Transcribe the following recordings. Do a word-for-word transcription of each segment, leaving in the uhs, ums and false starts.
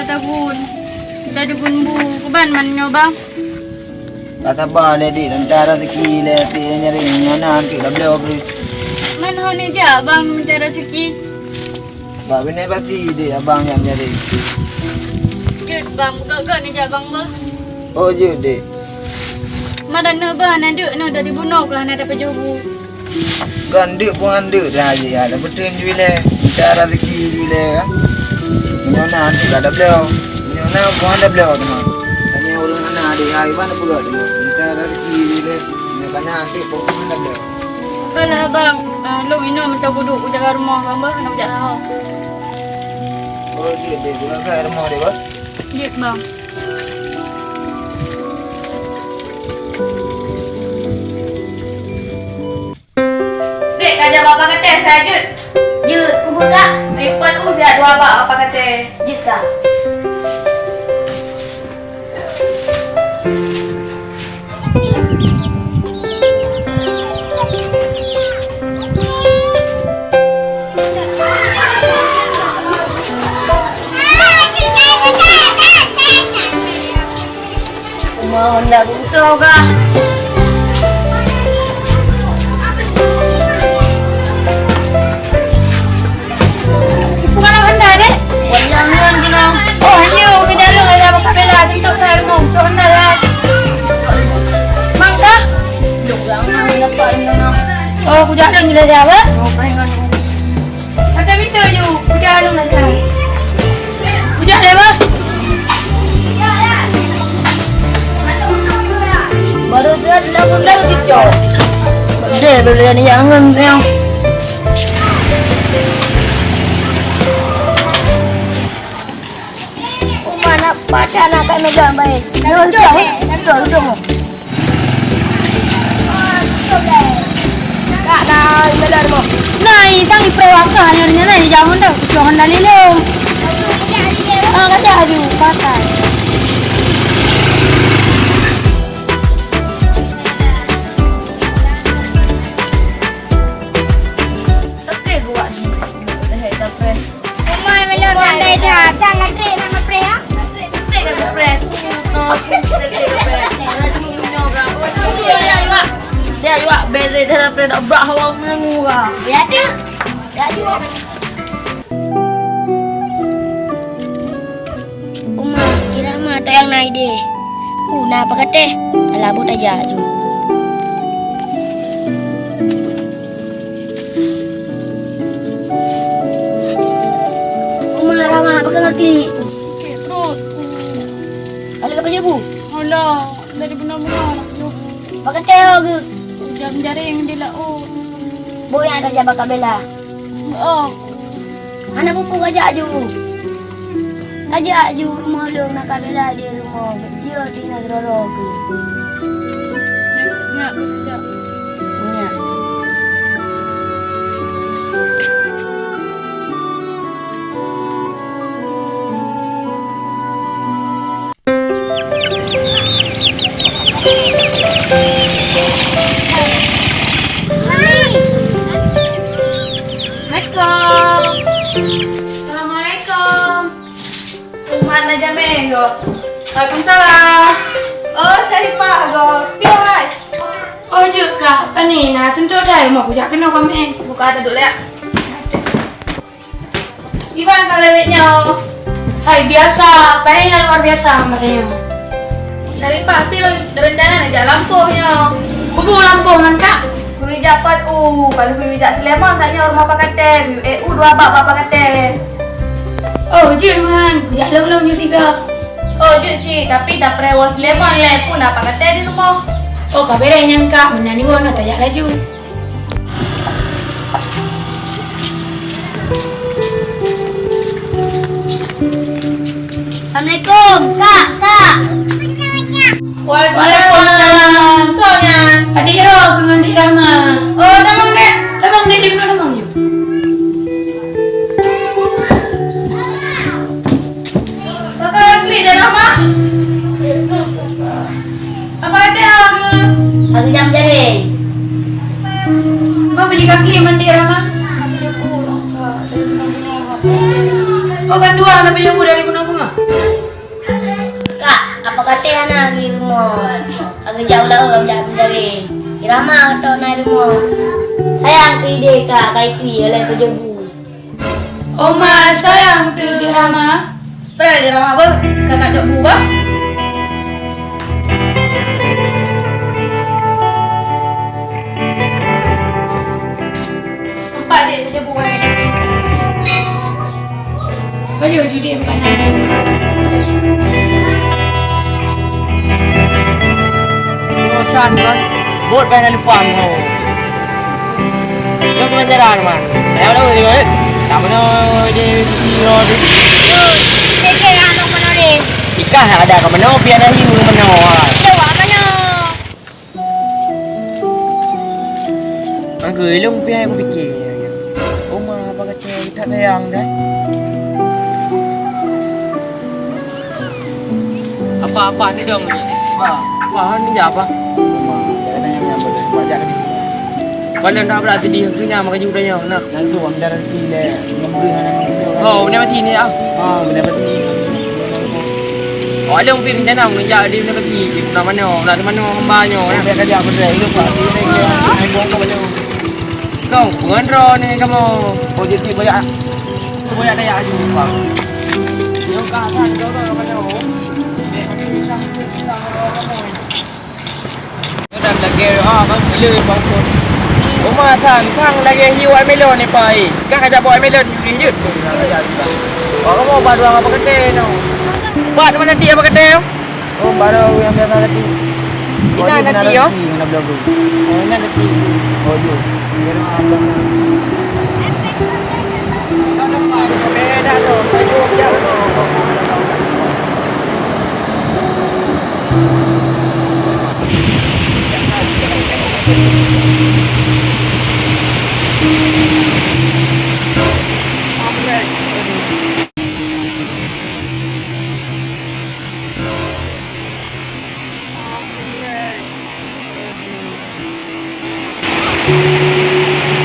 Tabun. Dari bun bu. Keban man nyoe, Bang? Ka saba lé, Dik. Lantaran rezeki lé, Dik, nyari nyoe na, Dik, dah bloe. Man ho neujak, Bang, meunyoe rezeki? Bak binéh pati, Dik, abang nyang nyari. Jeuet, Bang, gok-gok neujak, Bang, bah. Oh, jeuet, Dik. Madan nyoe, bah, na deuk nyoe dari bunoe ka hana tapajoh bu. Kon deuk pun han deuk dah, Dik, ya. Dah beutôi ju ilée. Kita rezeki ju ilée, kan. Meunyoe na, Dik, ka dah bloe. Meunyoe na, pun han dah bloe teuma. Tanya ureueng hana, Dik, ya, iban peugah teuma. Kita rezeki ju ilée. Meunyoe ka na, Dik, pun han dah bloe. Alah, Bang. Ah, lôn inoe meucabudu ku jaga rumoh, Bang, bah, hana kujak saho. Oh, jeuet, Dek. Jaga rumoh, Dek, bah? Jeuet, Bang. Dek, ka jak bak Pak Katée, saya jeuet. Jeuet, kubur, Kak. Ayo, pan u siat dua bak Pak Katée. Jeuet, Kak. Uma Honda kuto kah? Bukan Honda deh. Bukan ngon kena. Oh, hanya udah jalan ada apa bela untuk saya mau. Honda lah. Mang kah? Dong, jangan lupa ini. Oh, kujak dong bila dia apa? Oh, paling ngon. Kata minta ju, kujak dong nak. Kujak deh, Bos. Baru dia lagu-lagu si Cok. Deh, boleh ni jangan yang. Uma nak pakai anak kat meja baik. Betul, betul. Kak, dah, dah, dah, dah. Nah, isang ipreh wakah nyan, nyan, nyan, jangan dah, jangan dah lilong. Ah, kacau aju, pakai. Tapi gua ni, eh, dah preh. Umai melon pandai dah. Sang ngeutrik, nang ngeutrik, ha? Ngeutrik dah ngeutrik. Dia juga bere dah ngeutrik, dah brak hawa menunggu, ha. Ya, tu. Ya, tu. Uma, Irama atau yang naik deh. Uh, na apa kata? Alah, buat aja tu. Uma, Rama, apa kau ngerti? Sakit perut. Kali apa je, Bu? Alah, dari benar-benar nak jumpa. Pakai teh ke? Jam jaring di laut. Bu yang ada jabat kabela. Oh. Hana peue-peue kajak ju. Kajak ju rumoh lôn na kabela di rumoh. Yo tinggai keudroe-droe keuh. Nyak, nyak, nyak. Nyak. Assalamualaikum. Assalamualaikum. Umat na jamé go. Waalaikumsalam. Oh, Syarifah go. Piah hai. Oh, jeuet kah. Pane na sentuh dai mau kujak keunoe kami. Buka taduk lé. Iban ka lewat nyoe. Hai, biasa. Pane nyang luar biasa, pane nyoe. Syarifah, tapi lôn rencana nak jak lampôh nyoe. Kubu lampôh ngon kak? Kujak pat u, kalau kujak Sulaiman, saat nyoe rumoh Pak Katée, eh, u dua bak bak Pak Katée. Oh, jeuet man, kujak lôn-lôn nyoe siga. Oh, jeuet cit, tapi tapreh woe Sulaiman lé, pun na Pak Katée di rumoh. Oh, ka bereh nyan kak, meunan iwoe na tajak laju. Assalamualaikum, Kak, Kak. Waalaikumsalam. Soe nyan? Adik Ro ngon Adik Rahma. Oh, tamong, Dek. Tamong, Dek, di mana tamong nyoe? Kakak klik dalam, Mak. Apa ada ke? Aku jam jaring. Apa beli kaki mandi, Rama? Oh, kan dua, tapi jauh dari bunga-bunga. Hana di rumoh. Lagèe jak u laôt, jak mencari. Irama atau na di rumoh. Sayang tu ide ka, ka itu ya, lai pejobu. Oma sayang tu Rama. Pernah di Rama bang, kakak jok bu bang. Empat dek punya bu bang. Baju judi empat nang. Bosan bang. Bot bang lupa mo. Jom jalan-jalan, Man. Ayo dong, ayo, ayo. Tak mana di, di, di, di. Yuk, cek, cek, anak mana ni? Ikah nak ada ke mana, biar dah hiu ke mana, wah. Jawab mana? Angka ilung pian aku fikir. Oma apa kata tak sayang dah. Apa-apa ni dong ni? Apa? Apa ni ya apa? Rumah. Jangan tanya macam apa. Buat jak ni. Kalau nak berat sedih tu nya makan juta nya. Nah. Nanti orang dah rezeki le. Memberi anak kita. Oh, benda mati ni ah. Ah, benda mati. Oh, ada mungkin rencana mengejar di benda mati. Di mana mana, nak di mana hamba nyo. Dia kerja apa dia? Itu pak. Ini buat apa dia? Kau pengendara ni kamu. Positif banyak. Kau banyak daya aju bang. Yang kau akan kau kau kau. Dan lagi ah bang bela bang pun. Rumah sang sang lagi hiu watermelon ni pai. Kau kerja buat watermelon ni jut. Wah kamu baru apa kete no. Buat mana dia apa kete? Oh, baru yang biasa lagi. Ini nanti ya? Mana belum? Oh, ini nanti. Oh, iya. Beda tu.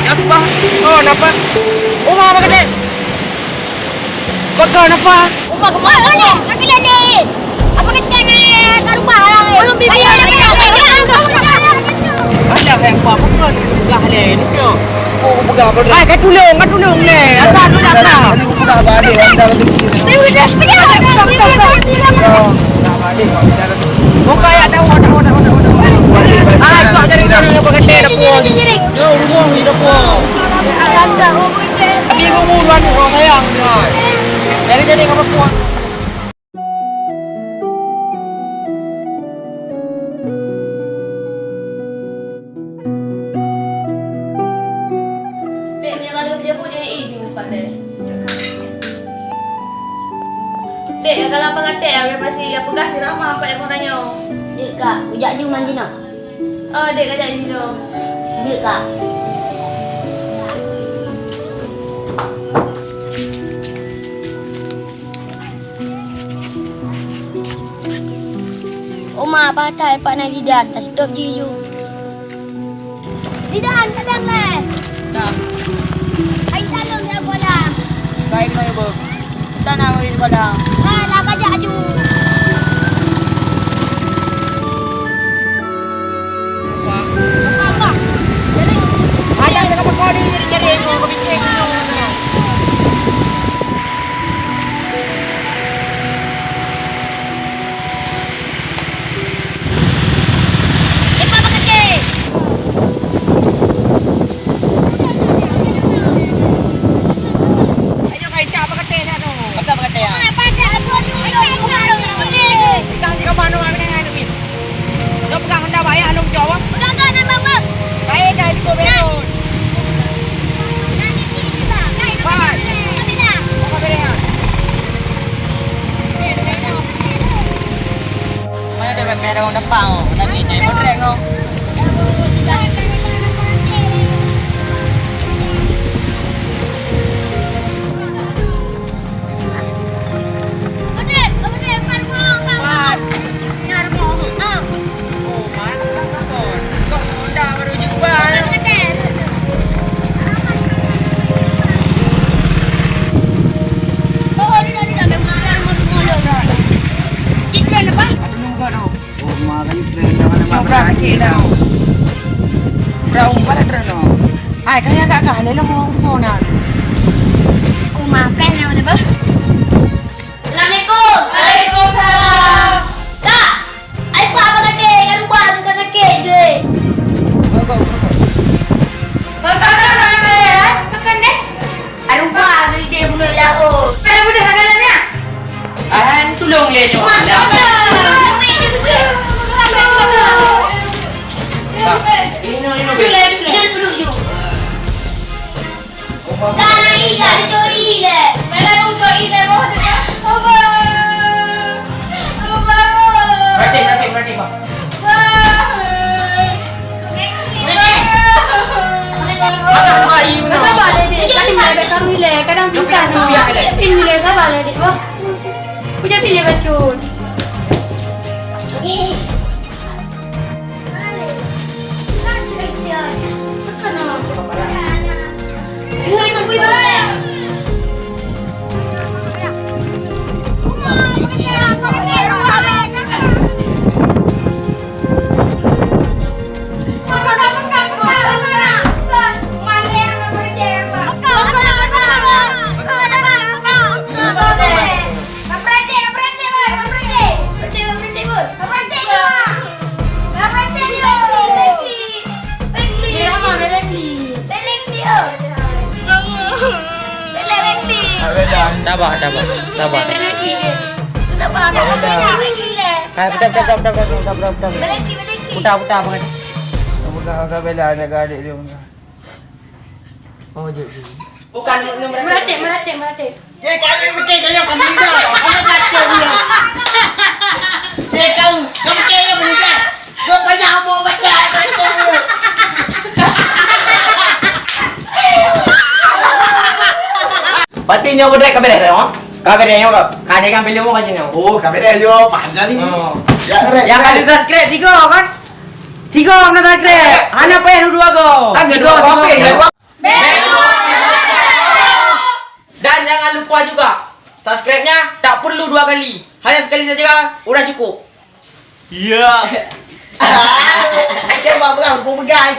Nasbah, oh napa? Uma apa kata? Kau napa? Uma kemana ni? Kami dah ni. Apa kata ni? Kat rumah lah. Belum bibi. Ayo, ayo, ayo, ayo, ayo. Ada yang apa pun pegang le ni. Oh, pegang apa? Hai, kat tulung, kat tulung le. Asal tu dah. Pegang balik, pegang balik. Buka ya, dah, dah, dah, dah, dah. Ah, cok jari-jari apa kata dah pun. Yo, rumah ni dah pun. Tapi ibu mu dua ni orang sayang. Jari-jari apa pun. Dek, meunyoe ka lheueh beujeuet, jai i jih mupat deh. Dek, ka lam bangat dek, habéh pasi peugah si Rama, pat nyang tanyoe. Dek, Kak, kujak ju manjinoe. Oh, dek, kajak jinoe. Dek, Kak. Oma, patai pat na Zidan, taseutôt jih ju. Zidan, kadang lé. Dah. Hai saleuem ya bola. Baik na ibu. Tanah wei bola. Hai lah kajak ju. Apa? Apa? Jadi, ada nak apa kau ni jadi jadi mau kau fikir. Ayo, kai, cak apa kata dah tu? Apa kata ya? Kita henti ke mana, mana, mana, mana. Kau pegang honda bayar lom jawab. Pegang kan nama bang? Baik dah itu belon. Pai. Apa belon? Mana dia berpeda orang depan oh. Tapi dia model kau. Kaya kakak, lelong orang phone nak. Uma, plan yang mana, bah? Assalamualaikum. Waalaikumsalam. Kak, ai pa apa kata, kat rumah tu kan sakit je. Bapak, bapak. Bapak, bapak, bapak, ya? Makan deh. Ai rumah tu ide bunuh lauk. Ai udah makan ya? Ah, tulung le nyoe. Wah, tulung. Tulung, tulung. Inoe, inoe, be. Tulung, tulung. Ka na iga dicuri le. Mela dong curi le, boh, deh. Abang. Abang. Berhenti, berhenti, berhenti, Bang. Bang. Sabar, Dek. Tadi mulai baik karu le. Kadang pingsan. Ini le, sabar le, Dek, boh. Hujan pilih bacut. Ka berhenti, ka berhenti, boy, ka berhenti. Ka berhenti, boy. Ka berhenti, boy. Ni ramah, belek ni. Belek ni, oh. Belek, belek ni. Tabah, tabah, tabah. Belek ni. Tabah, tabah, belek ni. Ah, betul, betul, betul, betul, betul, betul, betul. Belek ni, belek ni. Putar, putar, putar. Bukan, bukan bela anak adik dia. Oh, jap, jap. Bukan, bukan bela. Meratik, meratik, meratik. Eh, kau yang betul, kau yang paling dah. Kau yang kacau dia. Eh, kau, kau betul yang paling dah. Kau banyak omong macam, macam tu. Berarti nyoe beudek ka beres, oh? Ka beres nyoe, Kak. Ka ada kan filem ka nyoe. Oh, ka beres nyoe, panjang ni. Oh. Ya, beres, beres. Yang kali subscribe tiga kan? Tiga mana subscribe? Hana payah dua go. Kan tiga, dua go, tiga. Ya, dua. Dan jangan lupa juga subscribe-nya tak perlu dua kali. Hanya sekali saja, udah cukup. Ya. Dia buat perang, buat pegang.